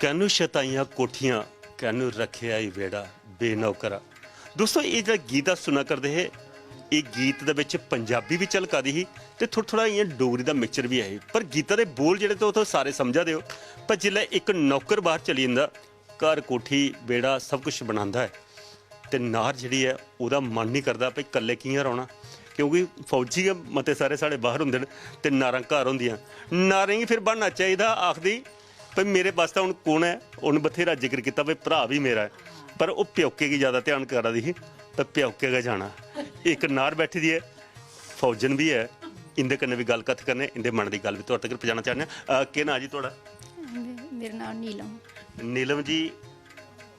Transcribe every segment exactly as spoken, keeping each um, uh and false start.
Keanu छताइयां कोठियां, Keanu रखेआ ई वेड़ा बेनौकरा। दोस्तो, एह् जेह्ड़ा गीत अस सुना करदे हे, एह् गीत दे बिच पंजाबी बी झलका दी ही ते थोह्ड़ा थोह्ड़ा इ'यां डोगरी दा मिक्सचर बी ऐ ही। पर गीता दे बोल जेह्ड़े, तुस सारे समझा दे ओ। पर जिसलै इक नौकर बाहर चली जंदा, घर कोठी बेड़ा सब कुछ बनांदा ऐ, ते नार जेह्ड़ी ऐ, ओह्दा मन निं करदा भई कल्ले कि'यां रौह्ना, क्योंकि फौजी गै मते सारे साढ़े बाहर होंदे न ते नारां घर होंदियां। नारें गी फिर ब्हाना चाहिदा, आखदी भई मेरे बास्तै हून कु'न ऐ? उन्न बथेरा जिक्र कीता भई भ्राऽ बी मेरा ऐ, पर ओह् प्यौके गी जैदा ध्यान करा दी ही, ते प्यौके गै जाना। इक नार बैठी दी ऐ, फौजन बी ऐ, इं'दे कन्नै बी गल्ल कत्थ करने, इं'दे मन दी गल्ल बी थुआढ़े तगर पजाना चाह्न्ने आं। अ, केह् नांऽ जी थुआढ़ा? मे-, मेरा नांऽ नीलम। नीलम जी,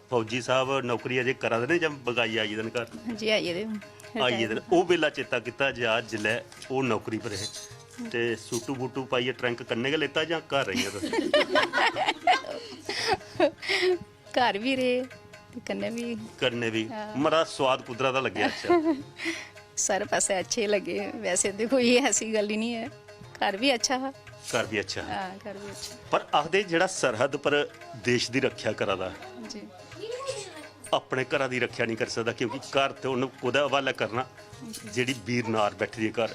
फौजी साहब नौकरी अजें करा दे न जां बगाइयै आई गेदे न घर? जी, आई गेदे। आई गेदे न। ओह् बेल्ला चेता कीता जे अज्ज जिसलै ओह् नौकरी पर हे ते सूटू बूटू पाइयै ट्रैंक कन्नै गै लेता जां घर रेहियां तुस? घर बी रेह् ते कन्नै बी। कन्नै बी। हां। मड़ा सोआद कुद्धरा दा लग्गेआ? अच्छा। सारे पासै अच्छे लग्गे। वैसे ते कोई ऐसी गल्ल ही निं ऐ। घर बी अच्छा हा। घर बी अच्छा हा। हां, घर बी अच्छा। पर आखदे जेह्ड़ा सरहद पर देश दी रक्खेआ करा दा, जी। अपने घरा दी रक्खेआ निं करी सकदा, क्योंकि घर ते उन्न कोह्दे हवालै करना? जेह्ड़ी बीर नार बैठी दी घर,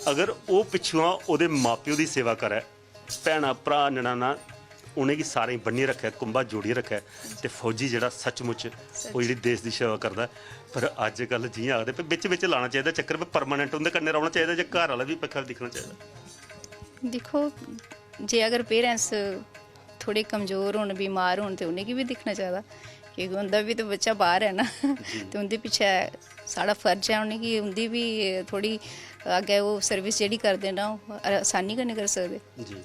अगर ओह् पिच्छुआं ओह्दे मां-प्यो दी सेवा करै, भैनां, भ्राऽ, ननानां, उ'नेंगी सारें गी बन्नियै रक्खै, कुंभा जोड़ियै रक्खै, ते फौजी जेह्ड़ा सचमुच ओह् जेह्ड़ी देश दी सेवा करदा ऐ। पर अज्जकल जि'यां आखदे, पर बिच-बिच लाना चाहिदा चक्कर, पर परमानेंट उं'दे कन्नै रौह्ना चाहिदा जां घर आह्ला बी पक्खा दिक्खना चाहिदा? दिक्खो, जे अगर पेरेंट्स थोह्ड़े कमजोर होन, बीमार होन, ते उ'नेंगी बी दिक्खना चाहिदा, क्योंकि उं'दा बी ते बच्चा बाह्र ऐ ना। जी। ते उं'दे पिच्छै साढ़ा फर्ज ऐ उ'नेंगी, उं'दी बी थोह्ड़ी अग्गें ओह् सर्विस जेह्ड़ी करदे न, ओह् आसानी कन्नै करी सकदे। जी।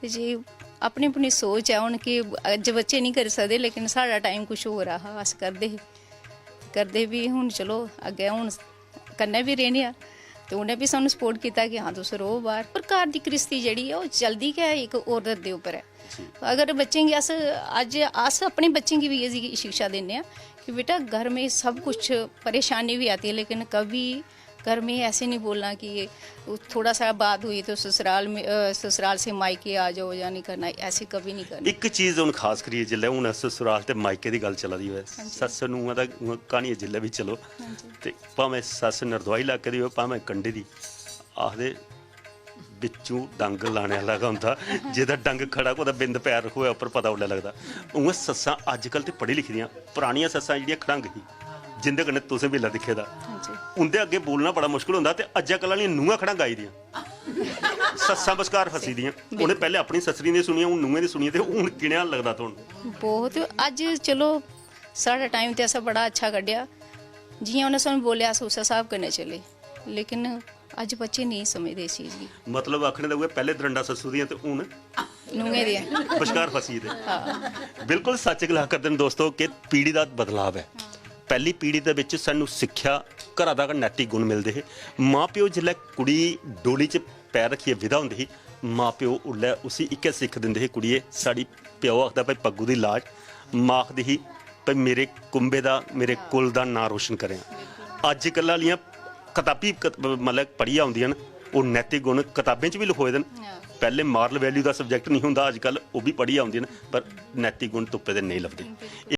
ते जे अपनी अपनी सोच ऐ हून कि अज्ज बच्चे निं करी सकदे, लेकिन साढ़ा टाइम कुछ होर हा, अस करदे हे, करदे बी। हून चलो अग्गें हून कन्नै बी रेह्ने आं, ते उ'नें बी सानूं सपोर्ट कीता कि हां, तुस र'वो बाह्र। पर घर दी घ्रिस्ती जेह्ड़ी ऐ, ओह् चलदी गै इक औरत दे उप्पर ऐ। जी। अगर बच्चें गी अस, अज्ज अस अपने बच्चें गी बी एह् शिक्षा दिन्ने आं कि बेटा, घर में सब कुछ, परेशानी भी आती है, लेकिन कभी घर में ऐसे नहीं बोलना कि थोड़ा सा बात हुई तो ससुराल में, अ, ससुराल से मायके आ जाओ, या नहीं करना, ऐसे कभी नहीं करना। इक चीज हून खास करियै, जिसलै हून ससुराल ते मायके दी गल्ल चला दी होऐ, हां जी। सस्स नूंहां दा उ'आं क्हानी ऐ, जिसलै बी चलो, हां जी। ते भामें सस्स नरदोआई इलाके दी होऐ, भामें कंढी दी, आखदे बिच्चों डंग लाने आह्ला गै होंदा, जेह्दा डंग खड़ा कुतै बिंद पैर रखोऐ उप्पर, पता उसलै लगदा। उ'आं सस्सां अज्जकल ते पढ़ी लिखी दियां, परानियां सस्सां जेह्ड़ियां खड़ंग ही, जिंदे कन्नै तुसें बेल्लै दिक्खे दा, हां जी। उं'दे अग्गें बोलना बड़ा मुश्कल होंदा। ते अज्जकल आह्लियां नूंहां खड़ंग आई दियां, सस्सां बश्कार फसी दियां। उ'नें पैह्लें अपनी सस्सरी दी सुनियां, हून नूंहें दी सुनियां, ते हून कनेहा लगदा थुहानू? बहुत। अज्ज चलो, साढ़ा टाइम ते असें बड़ा अच्छा कड्ढेआ, जि'यां उ'नें सानूं बोलेआ, अस उस्सै स्हाब कन्नै चले, लेकिन अज्ज बच्चे नेईं समझदे इस चीज गी। मतलब, आखने दा उ'ऐ, पैह्ले दरंडा सस्सू दियां ते हून नूंहें दियां। बश्कार फसी गेदे। हां। बिल्कुल सच्च गला करदे न दोस्तो, कि पीढ़ी दा बदलाव ऐ। पैह्ली पीढ़ी दे बिच सानूं सिक्खेआ, घरा दा गै नैतिक गुण मिलदे हे। मां प्यो जिसलै कुड़ी डोली च पैर रक्खियै विदा होंदे हे, मां प्यो उसलै उसी इक्कै सिक्ख दिंदे हे, "कुड़िये, साढ़ी प्यो आखदा भाई पग्गू दी लाज", मां आखदी ही भाई मेरे कुंबे दा, मेरे कुल दा नांऽ रोशन करेआं। अज्जकल आह्लियां कताबी कत-, मतलब पढ़ियै औंदियां न, ओह् नैतिक गुण कताबें च बी लखोए दे न। हां। पैह्लें moral value दा subject निं होंदा, अज्जकल ओह् बी पढ़ियै औंदियां न, पर नैतिक गुण तुप्पे दे नेईं लभदे। बिल्कुल।